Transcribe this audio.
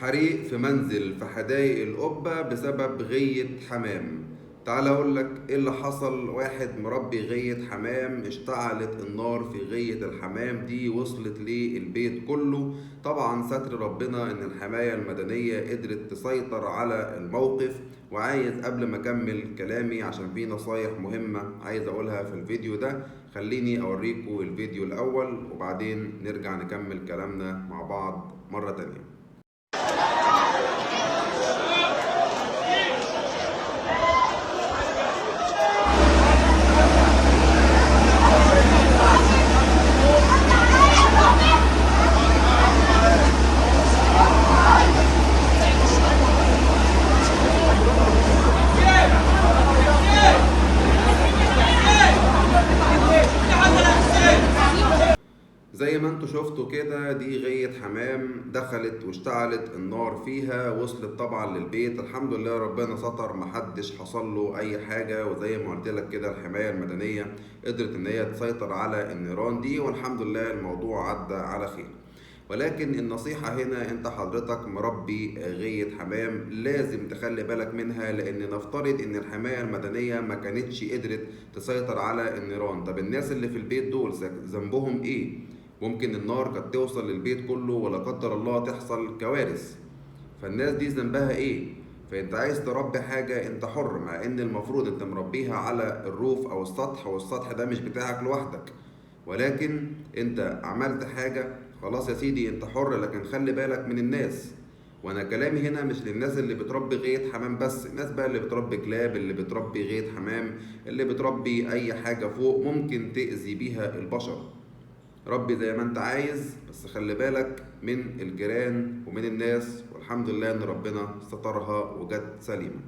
حريق في منزل في حدائق القبة بسبب غية حمام. تعال اقول لك ايه اللي حصل. واحد مربي غية حمام، اشتعلت النار في غية الحمام دي، وصلت للبيت كله. طبعا ستر ربنا ان الحماية المدنية قدرت تسيطر على الموقف. وعايز قبل ما اكمل كلامي عشان في نصايح مهمة عايز اقولها في الفيديو ده، خليني اوريكم الفيديو الاول وبعدين نرجع نكمل كلامنا مع بعض مرة تانية. زي ما انتوا شفتوا كده، دي غية حمام دخلت واشتعلت النار فيها، وصلت طبعا للبيت. الحمد لله ربنا ستر، محدش حصل له اي حاجة. وزي ما قلت لك كده الحماية المدنية قدرت ان هي تسيطر على النيران دي، والحمد لله الموضوع عدى على خير. ولكن النصيحة هنا، انت حضرتك مربي غية حمام لازم تخلي بالك منها، لان نفترض ان الحماية المدنية ما كانتش قدرت تسيطر على النيران، طب الناس اللي في البيت دول ذنبهم ايه؟ ممكن النار كانت توصل للبيت كله ولا قدر الله تحصل كوارث، فالناس دي ذنبها ايه؟ فانت عايز تربي حاجة انت حر، مع ان المفروض انت مربيها على الروف او السطح، والسطح ده مش بتاعك لوحدك، ولكن انت عملت حاجة خلاص يا سيدي انت حر، لكن خلي بالك من الناس. وانا كلامي هنا مش للناس اللي بتربي غية حمام بس، الناس بقى اللي بتربي كلاب، اللي بتربي غية حمام، اللي بتربي اي حاجة فوق ممكن تأذي بيها البشر. ربي زي ما انت عايز، بس خلي بالك من الجيران ومن الناس. والحمد لله ان ربنا سترها وجت سليمة.